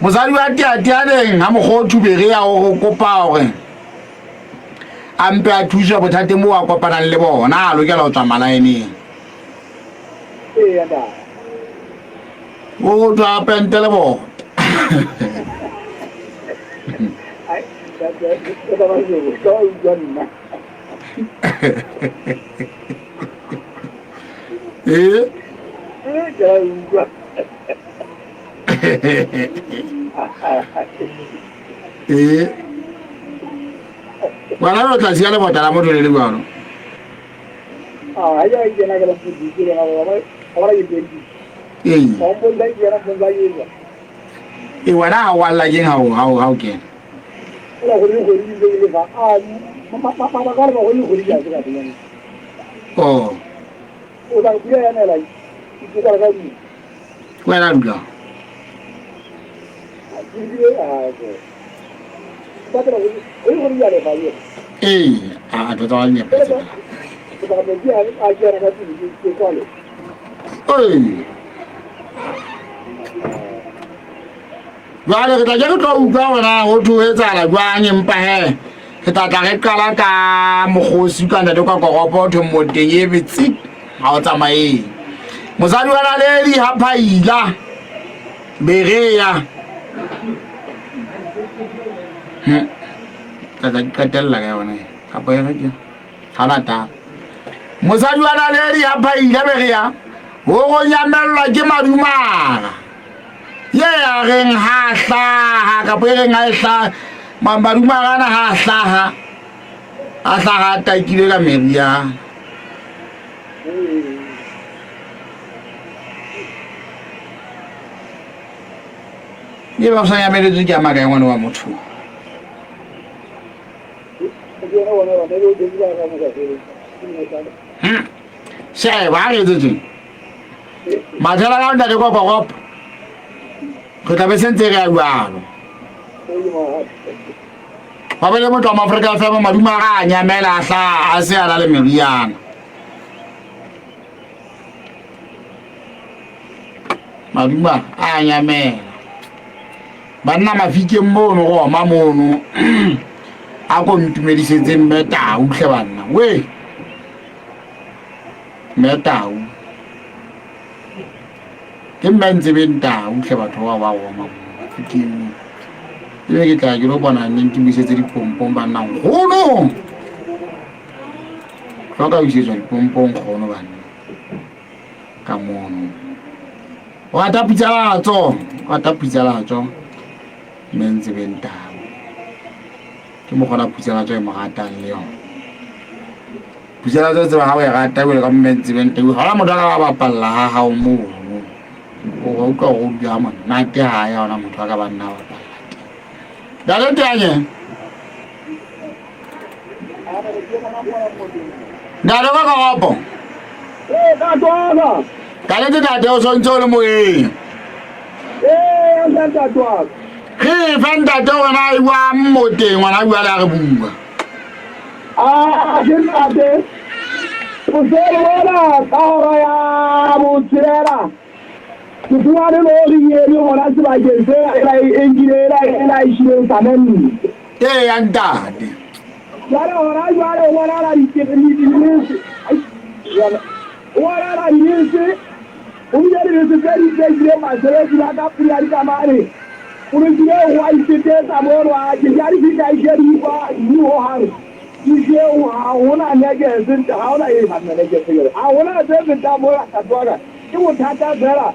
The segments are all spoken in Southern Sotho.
Mosadi wa Teateaneng ha Mokgothu Berea o re kopa hore a mpe a thuswe bothateng bo a kopanang le bona, a lokela ho tswa malaeneng. Eya ntate. O tswa a pente le bona. Ai, ntate, o ka ba jwang? Ka wa utlwa nna. Ee? Eh, ke a utlwa. Ee. Wena o tla siya lebota la motho le le jwalo. Ah, ha ke kena ka la ke la ba ba ke teng. Ee. Ba mpontsha ke yena mpontsha ke etswa. Ee, wena ha o alla keng ha o kena? Ola gore le kgwedi ntse ke lefa. Ah, mabaka a re ba go le kgwedi ke a se ka tsena. Oh. O tla pula ya nela. Ke tla ka di. Wena dula. Ee, a tota wa nyepa. Ee. Jwale re tla ke re tlo utlwa gona go thwe ho etsahala jwang, empa he re tla tla re qala ka mokgosi ka ntate ka koropo thwe moteng e betsi ga o tsamaeng. Mosadi wa naledi ha phaila berea. Tla tla ke qetella ka yona kapa e re ke ga na taba. Mosadi wa naledi ha phaila berea o go nyamellwa ke madumara. Ye a reng ha hlaha kapa e reng ha e hlaha madumarana ha hlaha a hlaha a takile ka meriana. E ba sa nyameletswe ke a makae ngwana wa motho. Sheba ha re etse tjena. Mathela ka ntate kopokopo. Re tla be sentse re ya jwalo. Ba be le motho wa Maafrika FM maduma ga a nyamela a hlaha a se a na le meriana. Maduma a nyamela. Banna mafikeng mono go oma mono. A ko ntumedisetse mme tau tlhe banna. We. Mme tau. Ke mme ntsebeng tau tlhe batho ba ba oma mafikeng mono. Ebe ke tla ke lo bona neng ke busetse dipompong banna nkgono. Hloka ho isetswa dipompong kgono banna. Ka mono. O rata putsalatso, o rata putsalatso. Mme ntsebeng tau. Ke mokgona putsalatso e mo ratang le yona. Putsalatso tseba ha o e rata jwalo ka mme ntsebeng tau. Ha hona motho a ka ba bapalla ha hao mono. O ba utlwa hore o dula ha monate ha ya hona motho a ka ba nna a bapalla teng. Ntate Teanye. Ntate ka koropo. Ee, ka tswala. Ka nnete ntate o sontse o le moyeng. Ee, a sa ntate wa ka. Re fe ntate hore na e bua moteng ngwana bua le a re bua. Ah, ke ntate. Hoseng mona ka hora ya botshelela. Ke fumane lori e eme hona sebakeng sena ena e nkile ena ena e shileng samente. Eya ntate. Jwale hona jwale ho bonahala dibese. Ho bonahala dibese. Ho bile dibese tse ding tse ileng basebetsi ba ka pula dikamane. O lokile ho a iphetetsa mono a ke ja di fihla e she di utlwa di hohang. Di she ha hona nekese ha hona e banna nekese ke ha hona se fetang mona ntate wa ka. Ke bothata fela.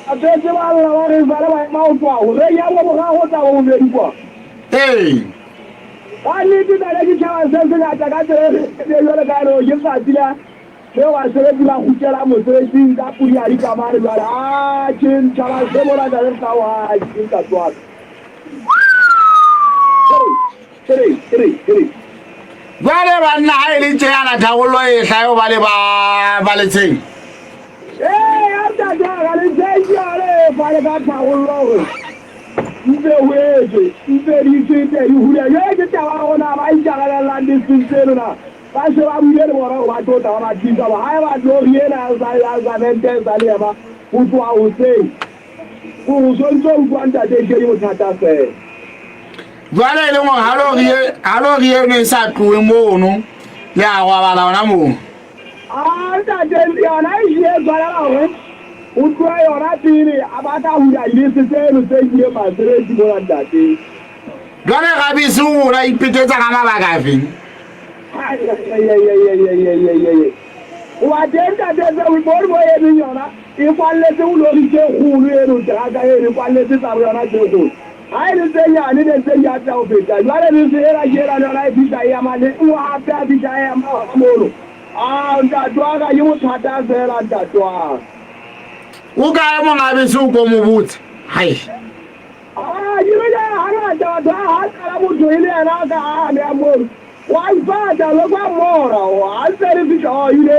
Batswetse ba lla ba re jwale ba ema ho tloha horeng ya bo boraro ho tla bo bobedi kwa. Ee. Ka nnete ntate ke tjhaba se sengata ka tsela e kgethehileng jwalo ka eno ke letsatsi la leo basebetsi ba kgutlelang mosebetsing ka podi ya dikamane jwale atjhe tjhaba se mona ntate re tla o atjhe ntate wa ka. Jwale banna ha e le tjeyana tharollo e hlahe ho ba le ba ba letsheng. Ee, ntate wa ka letsheng ke yone e fane ka tharollo hore ntse ho etswe ntse di fete di hule. Jwale ke taba ya rona ba ikarabellang beseng tseno na ba se ba buile le bona hore ba tlo tla ba ba thusa hoba haeba lori ena ya samente e sa le ema ho tloha hoseng. O so ntso utlwa ntate e ke bothata fela. Jwale e leng gore ha lori eno e sa tlohe mono, le a robala hona moo. A ntate yona e hlile tshwanela hore o tlohe yona pele a ba ka hula dibese tseno tse ileng basebetsi mona ntate. Jwale rabese o rona ipetetsa ka mabaka afeng? Hoba teng ntate tse bone mo emeng yona e kwalletse ho lori tse kgolo eno teraka eno e kwalletse tsa yona tse kgolo. Ha e le tse nyane ne tse di atleha ho feta. Jwale bese ena ke ena le yona e fihla e ema le nngwe hape a fihla e ema hona mono. Ah ntate wa ka ke bothata fela ntate wa ka. O kae monga bese o ko mo botse? Hai. Ah ke re jwale hangata batho ha ha qala motho e le yena a ka a beha mono. Wa ipata le kwa mora ha ntse re fihla oh ile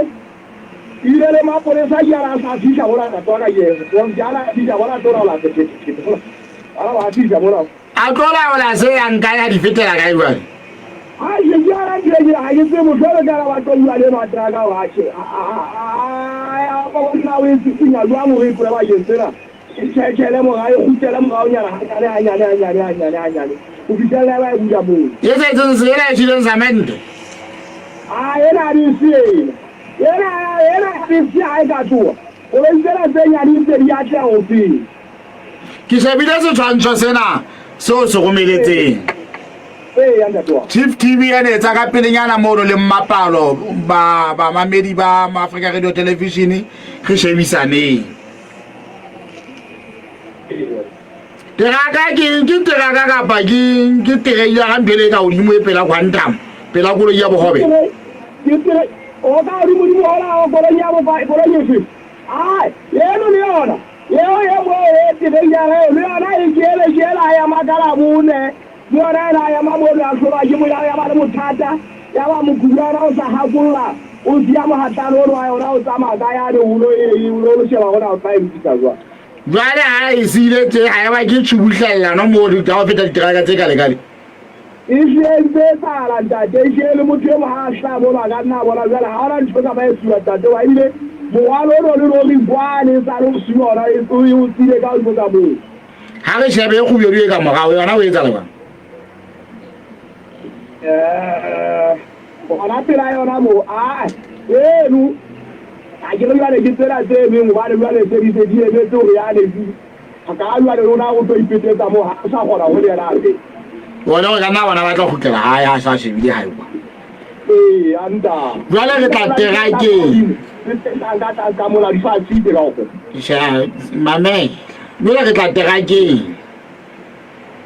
ile le mapolesa ke ana a sa fihla mona ntate wa ka ke ke ana a fihla mona tlo laola sephethephethe mona. Ana wa fihla mona. A tlo laola se ya nka ya di fetela kae jwale? Ha ke ke ana ke ke ha ke tsebe motho le kana ba tlo bua le matraka hore atjhe a ba bona o e tsitsinya jwang hore e tlohe bakeng sena. E tjhetjhele morao, e kgutlele moraonyana hanyane hanyane hanyane hanyane hanyane ho fihlella e ba e bula moo. E tletseng se ena e tjhileng samente. A ena bese ena. Ena ena bese ha e ka tloha. Koloi tsena tse nyane di ntse di atleha ho feta. Ke shebile setshwantsho sena seo se romeletseng. Ee, ntate wa. Chief TV ene etsa ka pelenyana mono le mmapalo ba bamamedi ba Africa Radio Television re shebisaneng. Teraka ke ke teraka kapa ke ke terei ya ga ntho e ka godimo e pela quantum pela koloi ya bogobe. Ke tere o ka godimo godimo hola o koloi ya bogobe koloi efe? Ai, eno le yona. Eo e mo e terei ya le yona e ke ele ke ela ya makala bone. Le yona ena ya ma mono ya hlolwa ke moya ya ba le bothata. Ya ba mokubana o sa hakolla. O siya mohatlano ono wa yona o tsamaya ka yane o lo e o lo sheba hona o tla e lokisa jwang. Jwale ha e siile tje ha eba ke tshubuhlellano mo di ka ho feta diteraka tse kale kale. E hlile e ntse e etsahala ntate, e hlile le motho e mong ha a hlaha mono a ka nna a bona jwale ha hona ntho e ka ba e suwa ntate wa ebile morwalo ono le lori kwane e sale o suwa ona e o tsile ka hodimo ka moo. Ha re shebe e kgubedu e ka morao yona o etsahala jwang? Eh, gona pela yona mo a eno a ke re jwale ke tsela tse emeng gobane jwale tse di se di emetse gore yane ka jwale rona o tlo ipetetsa mo ha o sa kgona go le yena ape Wena o ka nna bona ba tla kgutlela hae ha sa shebile hae kwa. Ee, anta. Jwale re tla terakeng. Ka mola di fa tshite kaofela. Sha mamela. Jwale re tla terakeng.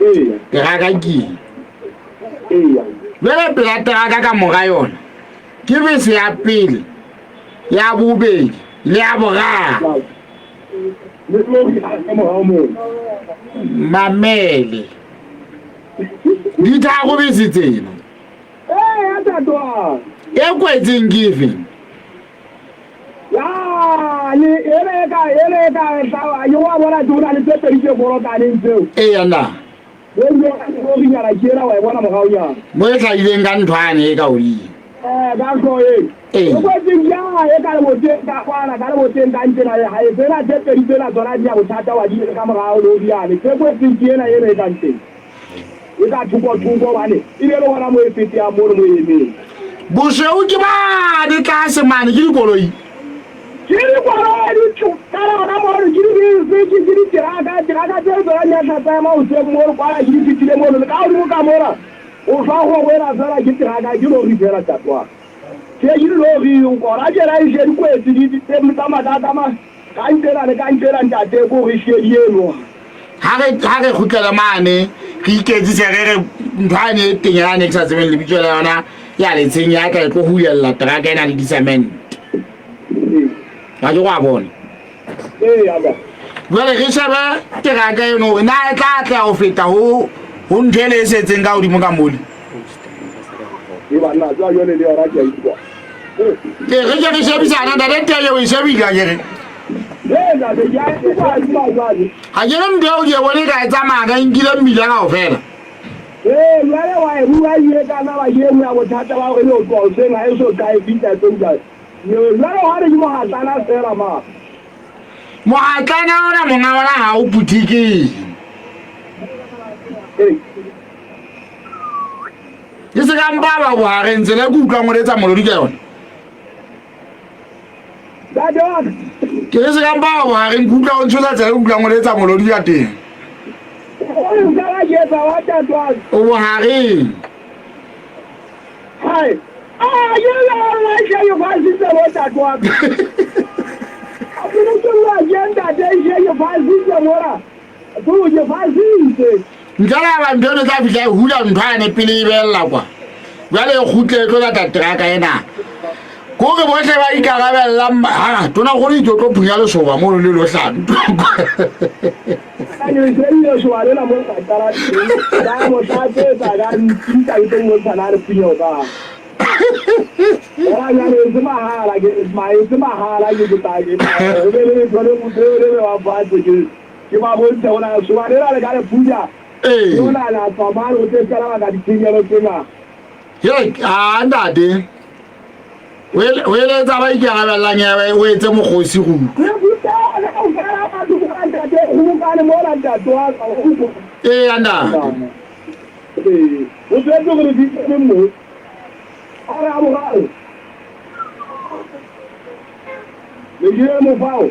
Ee. Teraka ke eng? Ee. Jwale pela teraka ka mora yona ke bese ya pele, ya bobedi le ya boraro. Mamele. Di tharo bese tsena. Ee, ntatwa. E kwetseng ke efe? Ya, le ene ka ene ka tla yo wa bona ke ona le tse pedi tse borokaneng tseo. Ee nna. O ile o re nyana ke ena wa e bona moraonyana. Mo e hlahileng ka nthwane e ka hodimo. Eh, ka hlooho e. Ee. O kwetseng ja e ka leboteng ka kwana ka leboteng ka ntsena ha e tsena tse pedi tsena tsona di ya bothata wa di ka morao le odiane. Tse kwetseng ke ena ena e ka nteng. E ka thoko thoko bane e be le hona mo e feteang mono mo e emeng. Bosweu ke bane tlase mane ke dikoloi. Ke dikoloi di qala hona mono ke dibese ke ke diteraka teraka tseo tsona di a tlatsa ema hoseng mono kwana ke di fetile mono le ka hodimo ka mona o shwa kgomo ena fela ke teraka ke lori fela ntate Ke ke lori gona tjena e she di kwetse di di tsamaya ka tsamaya ka ntsena le ka ntsena ntate ko re she di eno. Ha re ha re kgutlele mane re iketsise re re ntho yane e teng yane ke sa tsebeng lebitso la yona ya letsheng ya tla e tlo hulella teraka ena le disamente. Ga ke go a bona. Ee, aba. Jwale re shebe teraka eno hore na e tla atleha ho feta ho ho ntho ele e setseng ka hodimo ka mole. E banna tswa jwale le yona ke a utlwa. Ee, re ke re shebisana ntate Teye o e shebile akere. Ee, ntate ke a utlwa utlwa jwale. Ha ke re ntho eo ke e bone ka e tsamaya ka e nkile mmila kaofela. Ee, jwale wa e bua ebile ka na ba ke e nngwe ya bothata ba hore e yo tloha hoseng ha e so ka e fihla e tlo utlwa. Jwale ha re ke mohatlana fela ma. Mohatlana ona monga ona ha o phuthekeng. Ke se ka mpa ba bohareng tsela e ke utlwang o letsa molodi ka yona. Ke se ka mpa ba bohareng ke utlwa o ntshosa tsela e ke utlwang o letsa molodi ka teng. O bohareng. Hai. Ah, ke la wa she yo fa sitse mo ntate wa ka. A ke ne ke wa ke ntate she yo fa sitse mora. Tu ke fa sitse. Ntle la ba ntho e tla fihla e hula ntho ane pele e beella kwa. Jwale e kgutle e tlo lata teraka ena. Kore bohle ba ikarabellang ha tona kgolo itse o tlo phunya lesoba mono le lohlano. Ka ke shebile lesoba lena mo ka qala teng, ka mo tlatsetsa ka ntisa ke tlo mmontsha na le phunya o kae. Hona jwale e se mahala ke ma e se mahala ke ke tla ke ho be le letho le motho eo le bewang fatshe ke ke ba bontshe hona lesoba lena le ka le phunya. Ee. Lona la tswa mane ho tse fela baka ditshenyehelo tse ngata. Hei, a ntate. O eletsa ba ikarabellang ya o etse mokgosi go ee ya ntate. O tswetse gore di tsene mo a re a boraro le ke mofao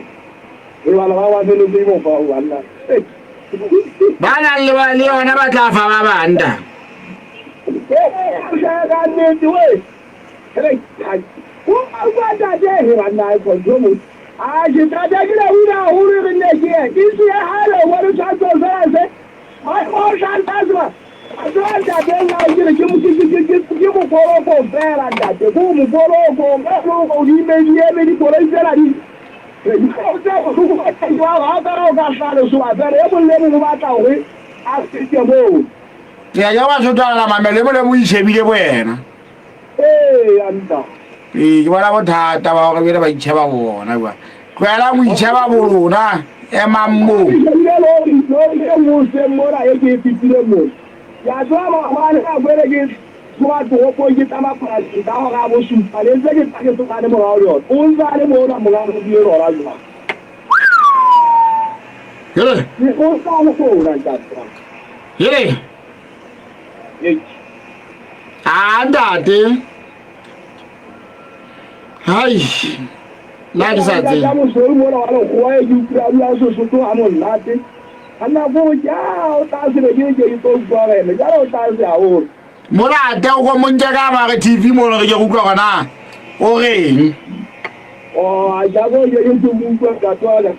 re bana ba ba feletse mofao banna ba nang le ba le yona ba tla fa ba bang ntate. Ee ka nnete we. Ya ya Basotho a la mamele mole mo ishebile bo yena. Ee, ya nta. Ee, ke bona bothata ba gore bjale ba itšheba bona kwa. Tlogelang go itšheba bo lona, emang moo. Ke shebile lori, lori e nngwe hoseng mona e ke e fetileng mona. Ke a tseba maobane nako ele ke tloha toropong ke tla mapolasing ka hora ya bosupa, ne ntse ke tla ke tsokane morao le yona. O ntse a le mona monga lori eno hona jwale. Hele. O ntse a le mona ntate wa ka. Hele. A ntate. Hai. Nna ke sa tsebe. Ka mosweu mona wa lekgowa e ke utlwile a bua Sesotho ha monate. A nna ko ke a o tla se be ke ke ke tlo utlwa wena. Jwale o tla se haholo. Monate o ko monke ka mare TV mono re ke go utlwa gona o reng. Oh, a ja ko ke ke ke utlwa ntate wa ka.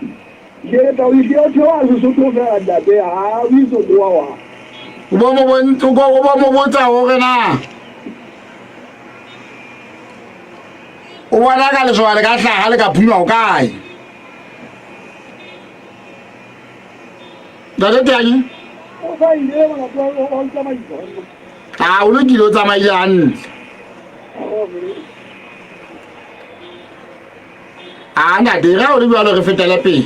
Ke tla o ile o theoha Sesotho fela ntate ha o itse go wa. O bo mo o bo mo botsa hore na o bona ka lesoba le ka hlaga le ka phunywa o kae. Ntate Teanye? O sa ile molato wa o tsamaisa. A o lokile o tsamaile hantle. A ntate ge o le bjalo re fetele pele.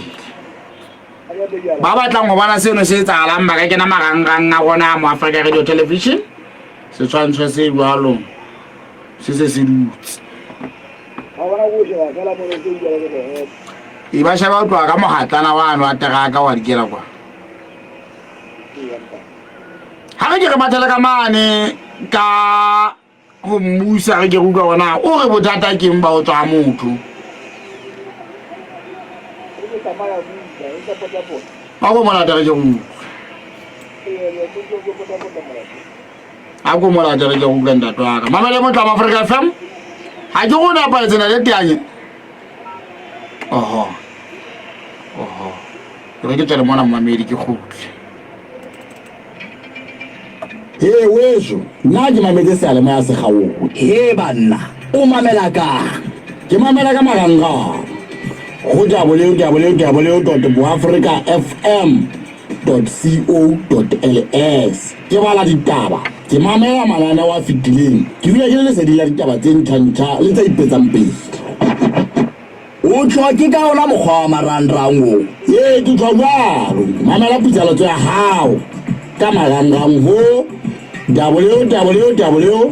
Ba batlang go bona seno se etsagalang ba ka kena marangrang a rona a mo Africa Radio Television. Setshwantsho se jalo se se se dutse. E ba sheba o tloga ka mogatlana wano wa teraka wa dikela kwa. Ga re ke re mathele ka mane ka go mmusa re ke re utlwa gona o re bothata ke eng ba o tswa motho. A ko molata re ke go utlwa. A ko molata re ke go utlwa ntate wa ka. Mamele motho wa Africa FM. Ha ke go nepahetse na le teanye. Oho. Oho. Re ke tswele mona mmamedi ke kgutle. He weso, nna ke mametse seyalemoya se kgaohe. He banna, o mamela kang? Ke mamela ka marangrang go www dot boafrica fm dot co dot ls. Ke bala ditaba, ke mamela mananeo a fetileng, ke dula ke le leseding la ditaba tse ntjha-ntjha le tse ipetsang pele. O tjho ke ka ona mokgwa wa marangrang o? Ee, ke tjho jwalo. Mamela putsaletso ya hao ka marangrang ho www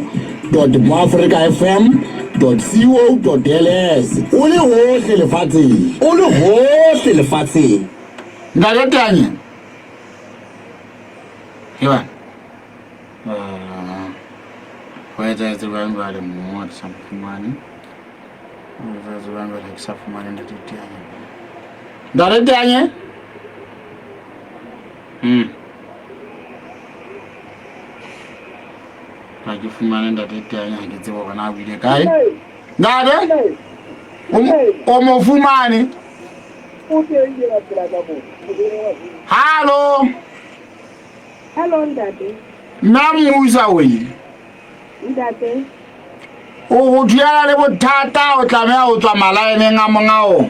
dot moafricafm dot co dot ls o le hohle lefatsheng. O le hohle lefatsheng. Ntate Teanye. Hewa. Ho etsahetse jwang jwale mo ke sa mo fumane? Ho etsahetse jwang jwale ke sa fumane Ntate Teanye? Ntate Teanye? Hmm. Ha ke fumane Ntate Teanye ha ke tsebe hore na o ile kae. Ntate? O mo fumane? Hallo. Hello ntate. Nna mmusa o ile. Ntate. O go thulana le bothata o tlameha ho tswa malaeneng a monga ona.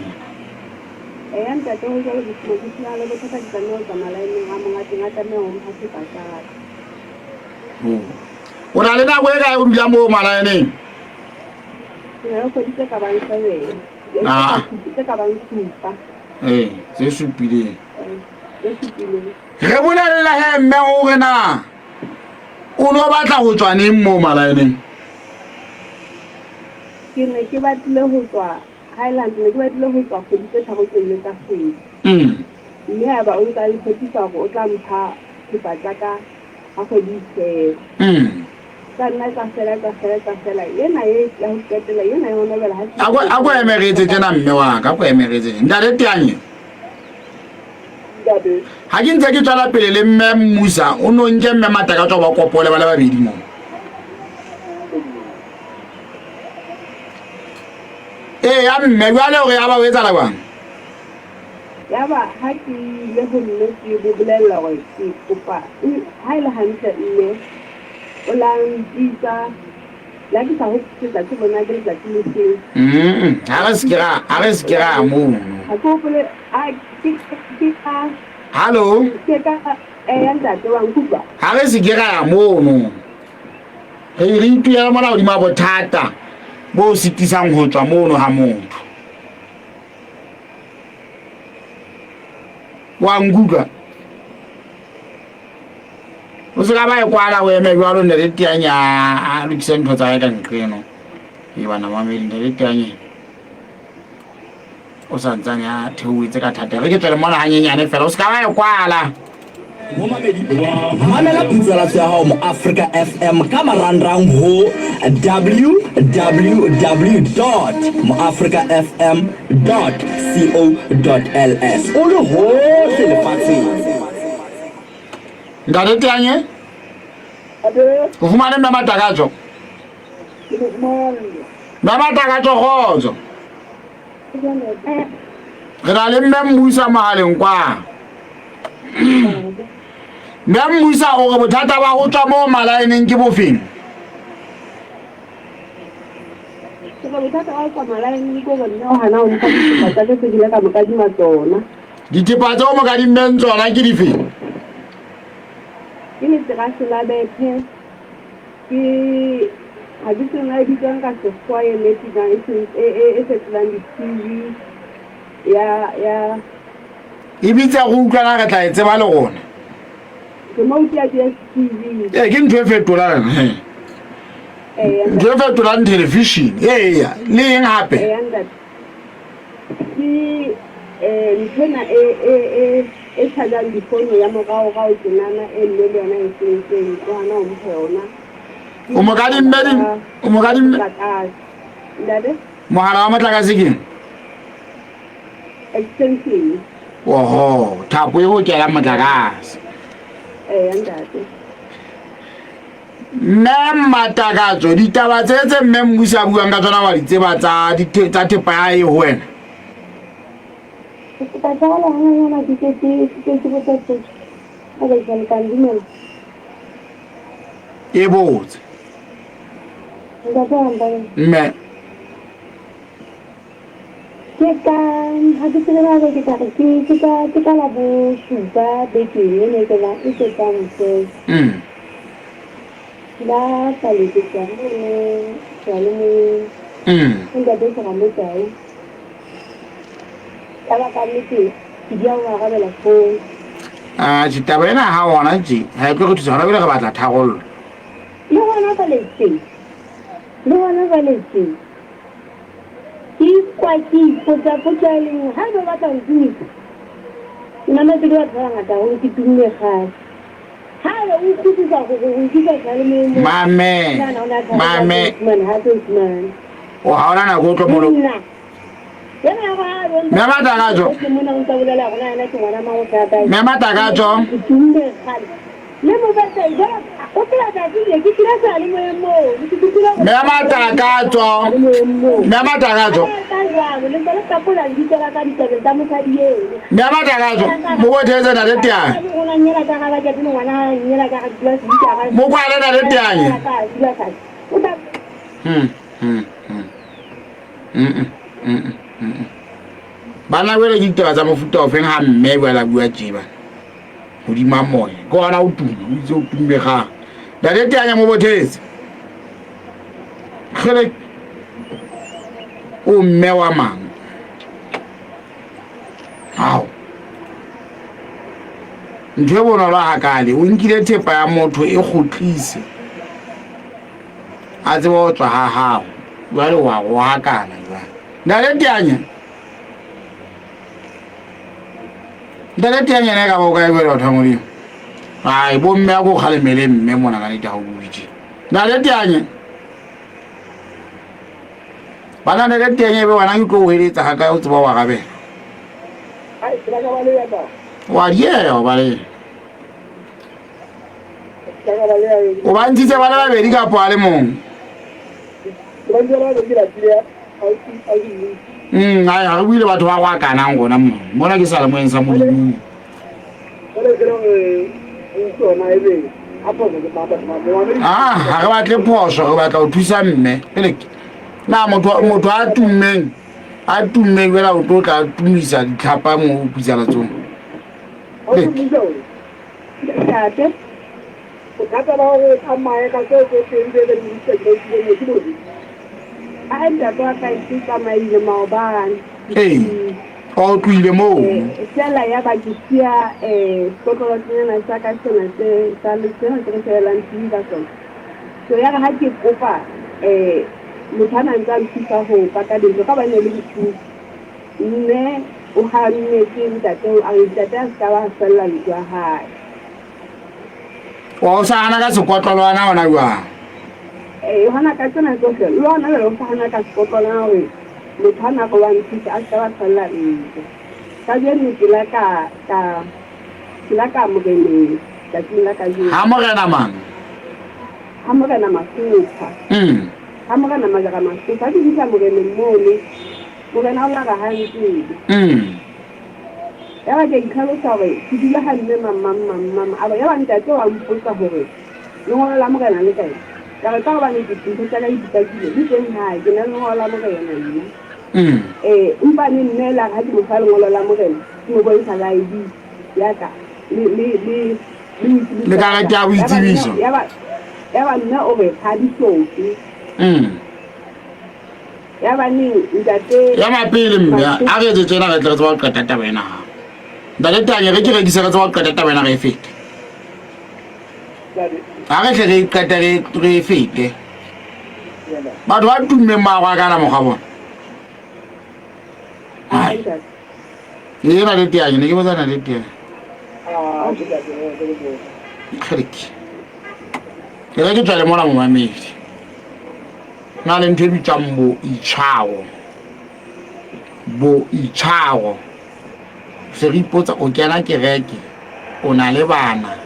Eya ntate ho jwalo ke ke thulana le bothata ke tlameha ho tswa malaeneng a monga teng a tlameha ho mpha thepa tsa ka. O na le nako e kae o dula moo malaeneng? Ke na le kgwedi tse ka bang seven. Ah. Tse ka bang supa. Ee, tse supileng. Tse supileng. Re bolelle he mme hore na o no batla ho tswa neng moo malaeneng? Ke ne ke batlile ho tswa Highland, ne ke batlile ho tswa kgwedi tse tharo tse ile tsa kgwedi. Mme a ba o ntsa ntshepisa hore o tla mpha thepa tsa ka ha kgwedi e fela. Tsa nna tsa fela tsa fela tsa fela. Ena e ya ho qetela ena ya ho nobela ha A ko eme re etse tjena mme wa ka, a ko eme re etse tjena. Ntate Teanye. Ga ke ntse ke tswela pele le mme Mmusa, o no nke mme Matakatswa ba kopole ba le babedi mo. Ee ya mme jwale hore ya ba o etsala jwang? Ya ba ha ke ile ho mme ke bo bolella hore ke kopa ha e le hantle mme o la mpitsa la ke sa hopole letsatsi hore na ke letsatsi le feng. Ha re se ke ra ha re se ke ra mono. Ha ke hopole a ke ke ka Hallo? Ke ka eya ntate wa nkutlwa. Ha re se ke ra ya mono. Re re ituela mona hodima bothata bo sitisang ho tswa mono ha motho. Wa nkutlwa? O se ka ba e kwala o eme jwalo ntate Teanye a lokise ntho tsa hae ka nqeno. E bana mamedi ntate Teanye. O sa ntsane a theohetse ka thata. Re ke tswele mona hanyenyane fela. O se ka ba e kwala. Mamela putsalatso ya hao mo Africa FM ka marangrang ho www.moafricafm.co.ls o le hohle lefatsheng. Ntate Teanye, o fumane mme Matakatso? Mme Matakatso kgotso. Re na le mme Mmusa mogaleng kwa. Mme Mmusa o re bothata ba go tswa mo malaeneng ke bofeng? Ke re bothata ba go tswa malaeneng ke gore mme o gana go mpha dithepa tsa ka tse ke ile ka mo kadima tsona. Dithepa tse o mo kadimmeng tsona ke dife? Ke leterase la bethe. Ke ga ke tsena e bitswang ka sekgowa e ne e e e fetolang di-TV ya ya E bitsa go utlwana re tla e tseba le rona. Remote ya DSTV. Ee, ke ntho e fetolang. Ntho e fetolang television. Eya, le eng hape? Eya ntate. Ke um nthwena e e e e chargeang difono ya moraorao tjenana e mme le yona e sentseng o hana ho mpha yona. O mo kadimme di o mo kadimme Motlakase. Ntate? Mohala wa motlakase ke eng? Extension. Oho, thapo e go kelang motlakase. Eya ntate. Mme Mmatakatso, ditaba tse tse mme Mmusi a buang ka tsona wa di tseba tsa tsa thepa ya e ho wena? Ke kopa tshwarelo hanyenyana ke ke ke ke ke botse potso. A ke jwale ka ndumela. E botse. Ntate wa mpane. Mme. Ke ka ha ke tsebe na ke tla re ke ke ka ke ka la bosupa bekeng ena e tsena e fetang fela. La ka letsetsa mono seyalemoyeng. Ho ntate Serame Tau. Ya ba ka nnete ke dia ho arabela phone. Atjhe, taba ena ha hona tje ha e tlo re thusa hona jwale re batla tharollo. Le hona jwale tje. Le hona jwale tje. Ke ikwa ke ipotsa potso e le nngwe, haeba o batla ho ntumisa, ke mametse ke batho ba bangata haholo, ke tumme kgale. Haeba o utlwisisa hore ho nkisa seyalemoyeng moo, Mame, nahana o ne a thabela mame. ho fumana, ha tlo e fumana. O ha ona nako o tlo mo Monna, yena ya gore ha a bontsha- Mme Matakatso. Ke mona o ntsa bolela hore na yena ke ngwana mang o hlaha kae. Mme Matakatso. Ke tumme kgale. Le mo batla jwale, hopola tsatsi le ke tlile seyalemoyeng moo, ke tlile ho- Mme Matakatso. Seyalemoyeng moo. Mme Matakatso. Ka jwalo, le ntse le qapola lebitso la ka ditabeng tsa mosadi eno. Mme Matakatso, mo bothetse ntate Teane. Mo kwale ntate Teane. Hmm, hmm, hmm. Mm, mm, mm, mm. Bana jwale ke ditaba tsa mofuta ofeng ha mme jwale a bua tje bana. Hodima moya. Ke hona o tuma, o itse o tumme gang. Ntate Teane mo bothetse. Kgele o mme wa mang? Ao. Ntho e bonolo hakale, o nkile thepa ya motho e kgutlise. A tsebe ho tswa ha hao. Jwale wa rohakana jwale. Ntate Teanya. Ntate Teanya ene ka ba o kae jwale batho ba Modimo? Ai, bo mme a ko kgalemele mme mona ka nnete ha o bue tje. Ntate Teanya. Bana ntate Teanya ebe wena ke tlo o heletsa ha kae o tseba wa arabela. Ai, ke la ka baleha ta. Wa dieha o baleha. O ba ntshitse ba le babedi kapo a le mong? Ai, ha re buile batho ba go akanang gona mo. Mona ke sa le moeng sa Modimo. Ah, ha re batle phoso, re batla ho thusa mme. Pele na motho motho a tummeng, a tummeng jwale o tlo tla a tumisa ditlhapa mo pitsalatsong. Ntate. Bothata ba hore o tsamaye ka tseo tse teng tse re di ruta ke ba ke bofe? Ae ntate wa ka ke tsamaile maobane. Ee, o tlohile moo. Feela ya ba ke siya sekotlolo senyana sa ka sena se sa sena se re shebellang TV ka sona. So ya re ha ke kopa motho a na ntse a nthusa ho paka dintho ka hobane e le bosiu. Mme o hannetse ntate a re ntate a se ka ba fella ntlo ya hae. O sa hana ka sekotlolwana hona jwang? Ee, o hana ka tsena tsohle. Le hona jwale o sa hana ka sekotlolwana hore motho a nako wa nthusa a se ka ba fella ntlo. Kajeno ke la ka ka ke la ka moreneng tsatsing la kajeno. Ha morena mang? Ha morena Masopha. Ha morena Majara Masopha. Ha ke fihla moreneng mono. Morena o lara ha ntsebe. Yaba ke a itlhalosa hore ke dula ha mme mang mang mang mang. A ba yaba ntate wa mpotsa hore lengolo la morena le kae. Ka re ka hobane ke dintho tsa ka di pakile di teng hae ke na le lengolo la morena nna. Eh empa ne mme la ha ke mo fa lengolo la morena ke mo bontsha la ID ya ka le le le le Le karete ya boitsebiso. Yaba yaba mme o re ha di hloke. Ya baneng ntate. Ya mapele mme a re etse tsena re tle re tseba ho qeta taba ena ha. Ntate Tanya re ke rekise re tseba ho qeta taba ena re e fete. Ha re tle re e qete re re e fete. Batho ba tummeng ba go akana mokgwa bona. Hai. Ke na le Tanya ne ke botsa na le Tanya. Kgereke. Ke re ke tswale mona momamedi. Na le ntho e bitswang boitshwaro. Boitshwaro. Se re ipotsa o kena kereke, o na le bana,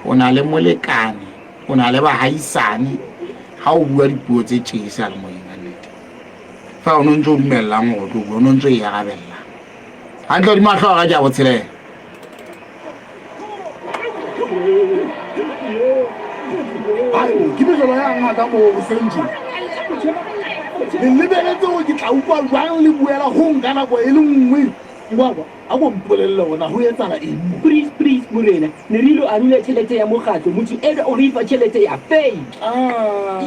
o na le molekane, o na le bahaisane, ha o bua dipuo tse tjee seyalemoyeng ka nnete. Fa o no ntse o dumellang hore o tlo bua, o no ntse o e arabellang. Hantle hodima hlooho ka ke ya botshelela. Ke mehlolo ya ngaka moo hoseng tje. Le lebeletse hore ke tla utlwa jwang le buela hong ka nako e le nngwe. Ngwakwa, a ko mpolelle hore na ho etsahala eng mo. Please, please, morena, ne re ilo arula tjhelete ya mokgatlo, motho enwa o re fa tjhelete ya fake.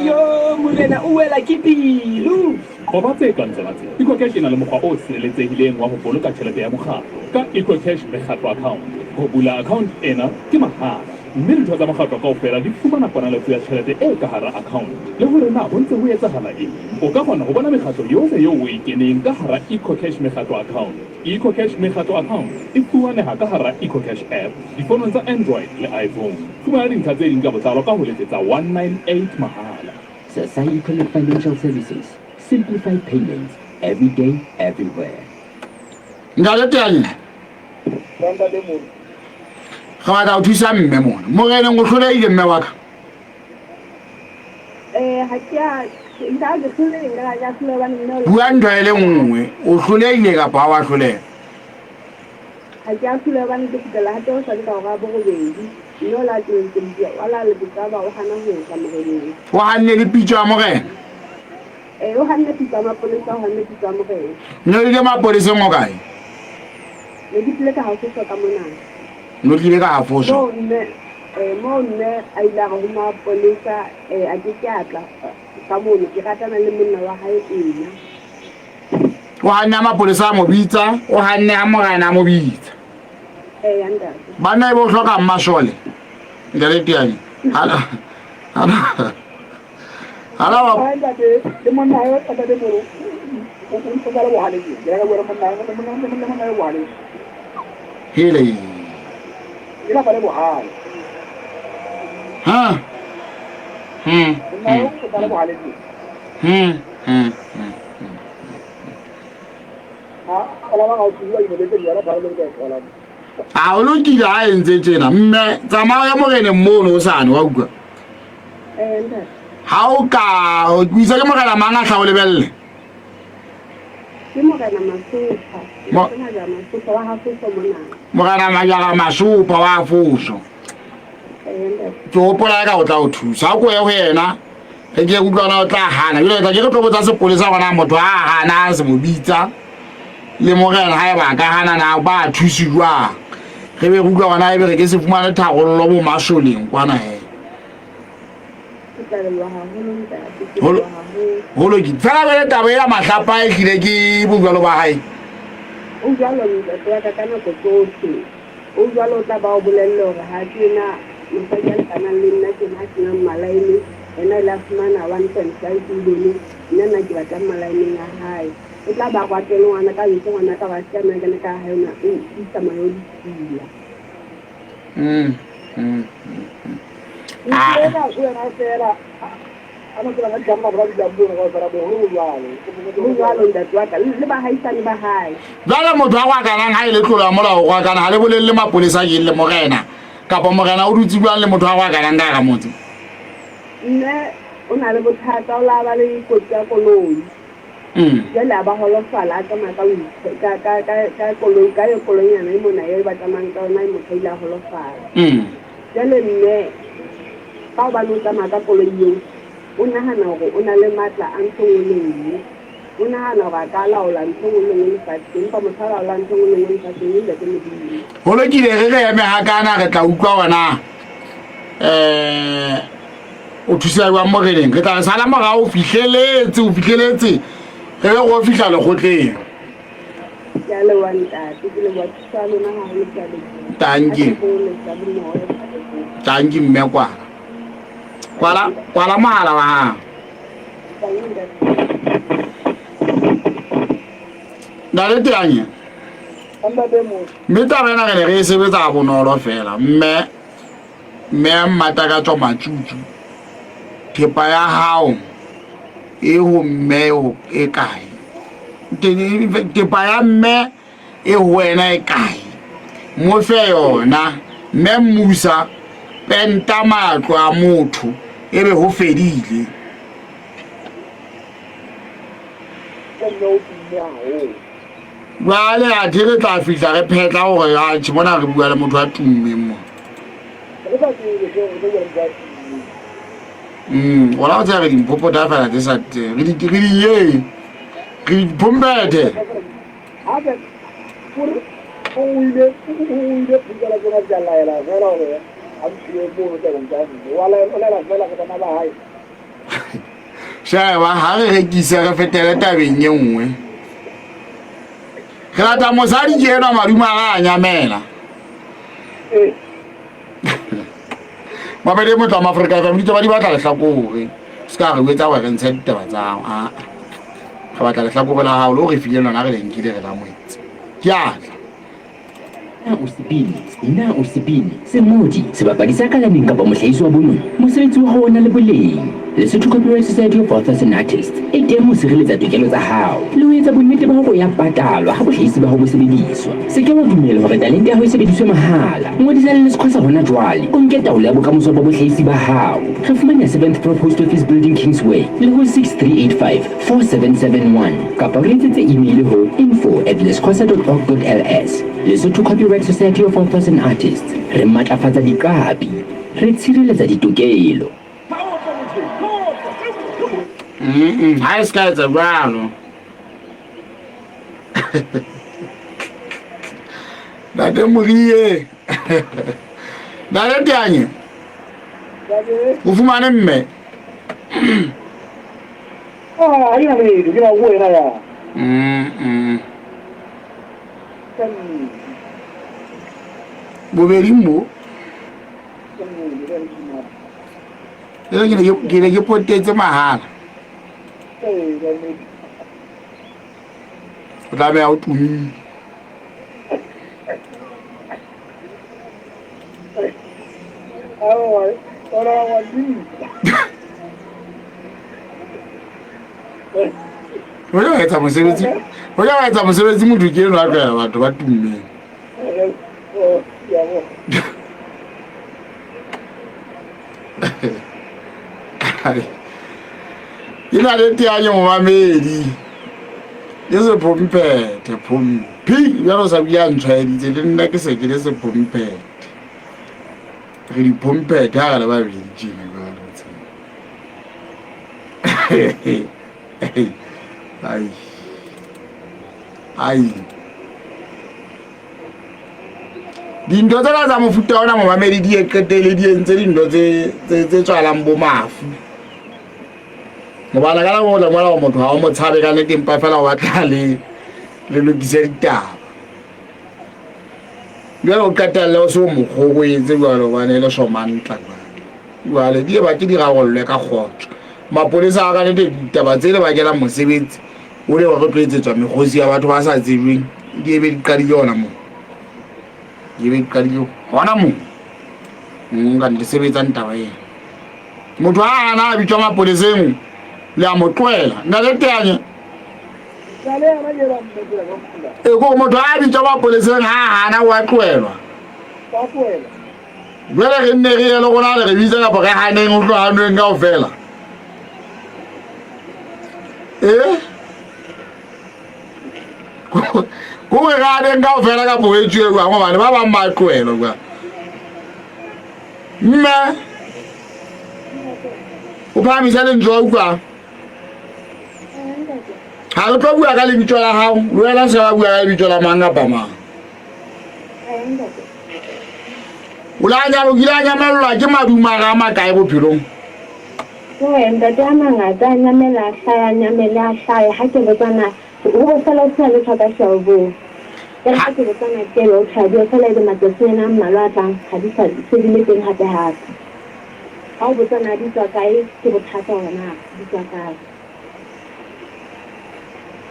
Yo, morena, o wela ke pelo. Qoba tse kang tsona tsena. EcoCash e na le mokgwa o sireletsehileng wa ho boloka tjhelete ya mokgatlo ka EcoCash Mekgatlo Account. Ho bula account ena ke mahala. Mme ditho tsa mokgatlo kaofela di fumana ponaletso ya tjhelete e ka hara account le hore na ho ntse ho etsahala eng. O ka kgona ho bona mekgatlo yohle eo o e keneng ka hara EcoCash Mekgatlo Account. EcoCash Mekgatlo Account e fumaneha ka hara EcoCash app difonong tsa Android le iPhone. Fumana dintlha tse ding ka botlalo ka ho letsetsa 198 mahala. Sasai Econet Financial Services, simplified payments, every day, everywhere. Ntate Teanya. Ntate Molo. Re batla ho thusa mme mona. Moreneng o hlolehile mme wa ka. Eh, ha ke a nka ke hlolehile nka ka hloleha hobane mme o Bua ntho e le nngwe. O hlolehile kapa ha wa hloleha? Ha ke a hloleha hobane ke kgutlela hape hosane ka hora ya borobedi. Mme o la tlohetse bua, wa la le botsa o hana ho tla moreneng. O hanne le pitso ya morena. Eh, o hanne pitso ya mapolesa, o hanne pitso ya morena. Ne o ile mapoleseng o kae? Ne ke tlile ka hafoso ka mona. Ne o tlile ka hafoso? Moo mme, eh, moo mme a ile a re ho mapolesa, eh, a ke ke a tla ka mono, ke ratana le monna wa hae ena. O hanne ha mapolesa a mo bitsa, o hanne ha morena a mo bitsa. Eya, ntate. Banna e bo hlokang masole. Ntate Teane. Hala. Hala. Hala wa Ntate le monna hae ntate Molo o o tla le bohale ke. Ke ka bua le monna le monna le monna le bohale. Hele. Ke la le bohale. Ha. Monna o tla le bohale ke. Ha ola ba ga o tswa university ya ba le ka thola. A o lokile ha e ntse tjena mme tsamaya ya moreneng mono o sane wa utlwa. Ha o ka o itse ke morena mang a tla o lebelle? Ke morena Masopa. Morena Masopa wa Hafoso mona. Morena Majara Masopa wa Hafoso. Ke hopola ka o tla o thusa. Ha ko ye ho yena. Re ke utlwana o tla hana. Jwale tla ke re tlo botsa sepolesa gona motho a hana se mo bitsa. Le morena ha eba ka hana na ba thusi jwang. Re be re utlwa gona ebe re ke se fumane tharollo bo masoleng kwana he. Ho lokile. Fela jwale taba ya mahlapa e hlile ke bojwalo ba hae. O jwalo ntate wa ka ka nako tsohle. O jwalo o tla ba o bolelle hore ha ke na mosadi ya lekanang le nna ke na senang malaene. Yena ile a fumana 1.5 million nna nna ke batlang malaeneng a hae. O tla ba kwatele ngwana ka ntse ngwana ka ba se kana ka hae ona o isa moya o ditshila. Ah. Jwale motho a gwakanang ha e le tlolo ya molao go gwakana ga le bolelele mapolesa ke le morena kapa morena o dutse jwang le motho a gwakanang ka gara motse? Mme o na le bothata o la ba le kotsi ya koloi. Jwale a ba holofala a tsamaya ka ka ka ka koloi ka yo koloinyana e mona e ba tsamayang ka yona e motho a ile a holofala. Jwale mme ka hobane o tsamaya ka koloi eo o nahana hore o na le matla a ntho e nngwe le nngwe. O nahana hore a ka laola ntho e nngwe le nngwe lefatsheng empa motho a laolang ntho e nngwe le nngwe lefatsheng ke Ntate Modimo. Ho lokile re re eme hakana re tla utlwa hore na um o thusa jwang moreneng re tla re sala morao o fihleletse o fihleletse re be go fihla lekgotleng. Ke a leboha ntate, ke leboha thuso ya lona haholo ke a leboha. Tanki. Ka sekolo sa bomoya, ke a leboha. Tanki mme kwala. Kwala kwala mohala wa hao. Tanki ntate. Ntate Teanye. Ntate Motho. Mme taba ena re ne re e sebetsa bonolo fela mme Mme Mmatakatswa Matsutsu, thepa ya hao e ho mme e kae? Thepa ya mme e ho wena e kae? Mo fe yona. Mme Mmusa, penta matlo a motho ebe ho fedile. Jwale athe re tla fihla re phetla hore atjhe mona re bua le motho a tummeng mo. Ona o tseba re dimphopota fela tse sa re di re di ye re di phompethe. Hape o ile o ile phutela tsona tsa laela fela hore a ntshiwe mono tabeng tsa mme wa laela fela go bana ba hae. Sheba ha re rekise re fetele tabeng e nngwe. Re lata mosadi ke enwa madumo a ga a nyamela. Mamedi e motle wa Maafrika FM, ditaba di batla lehlakore. Se ka re o etsa gore re ntshe ditaba tsa hao. Aa. Re batla lehlakore la hao le o re fileng lona re le nkile re la moetse. Ke a tla. Na o sebini? Na o sebini, sengodi, sebapadi sa kalaneng kapa mohlahisi wa bonono? Mosebetsi wa hao o na le boleng. Lesotho Copyright Society of Authors and Artists e teng ho sireletsa tokelo tsa hao le ho etsa bonnete ba hore o ya patalwa ha bohlahisi ba hao bo sebediswa. Se ke wa dumela hore talente ya hao e sebediswe mahala. Ngodisa le Leskhwasa hona jwale o nke taolo ya bokamoso ba bohlahisi ba hao. Re fumaneha 7th Floor Post Office Building Kingsway le ho 6385 4771 kapa o re etsetse email ho info at leskhwasa.org.ls. Lesotho Copyright Society of Authors and Artists, re matlafatsa diqapi, re tshireletsa ditokelo. Ha e se ka etsa jwalo. Ntate Morie. Ntate Teanye. O fumane mme. Ah, ha ke na letho, ke na ho wena ya. Bobeding bo. Ke ne ke potetse mahala. O tla beha o tumile. O ja wa etsa mosebetsi, o ja wa etsa mosebetsi motho ke enwa a tlwaela batho ba tummeng. Ke na le teanyo momamedi. Ke sephomphethe, phomphi. Bjalo sa bile a ntshwaeditse le nna ke se ke le sephomphethe. Re diphomphethe ha re le babedi tjena jwalo. Ai. Ai. Dintho tsena tsa mofuta ona momamedi di e qetele di entse dintho tse tswalang bo mafu. Gobane ka nako o tla bona gore motho ga o mo tshabe ka nnete empa fela o batla le le lokise ditaba. Jwale o qetelle o se o mo kgoboetse jwalo hobane e le somantla jwale. Jwale di e batle di rarollwe ka kgotso. Mapolesa a ka nnete ditaba tse le bakelang mosebetsi o le re tlo etsetswa mekgosi ya batho ba sa tsebeng di ebe di qadile hona moo. Di ebe di qadile hona moo. Nka le sebetsang taba ena. Motho a ana a bitswa mapoleseng le a mo tlohela. Ntate Teanye. E ko motho a bitswa mapoleseng ha hana wa tlohelwa. Jwale re nne re ye le rona le re bitsa kapa re haneng ho tlo hanweng kaofela. Eh? Ko re haneng kaofela kapa ho etsuwe jwang hobane ba bang ba tlohelwa jwang. Mme o phahamisa lentswe wa utlwang. Ha re tlo bua ka lebitso la hao, le wena se wa bua ka lebitso la mang kapa mang. O la nyalo kile a nyamellwa ke madumara a makae bophelong? Ee, ntate a mangata a nyamela a hlaya, a nyamele a hlaya. Ha ke botsana, ho bo sala ho sena letho ka shelvong. Ke re ha ke botsana ke re o tjha, di fela ebe matsatsing ana a mmalwa a tlang ha di sa se di le teng hape hape. Ha o botsa na di tswa kae, ke bothata hore na di tswa kae.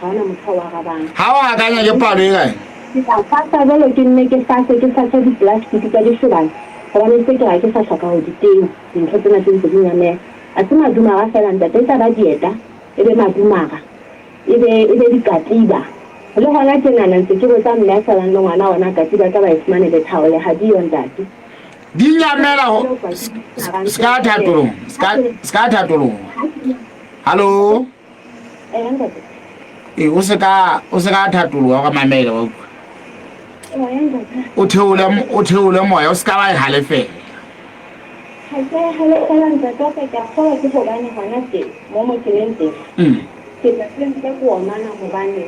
Ha hona motho a o arabang. Ha o akanya ke palo e kae? Ke tla fasa jwalo ke nne ke fase ke fase di-plastic tsa dishobana hobane se ke ha ke sa hloka ho di tenya dintho tsena tse ntse di nyamela. Ha se madumara feela ntate, e tla ba dieta, e be madumara, e be e be dikatiba. Le hona tjenana ntse ke botsa mme a salang le ngwana hore na katiba tla ba e fumane le thaole ha di yo ntate. Di nyamela ho ska thatolong, ska thatolong. Hallo? E o se ka o se ka thatoloha wa mamela wa utlwa. O theole o theole moya o se ka wa e halefela. Ha ke a halefela ntate wa ka, ke a kgolwa ke hobane hona tje mo mo ke leng teng. Ke tla se ntse ke omana hobane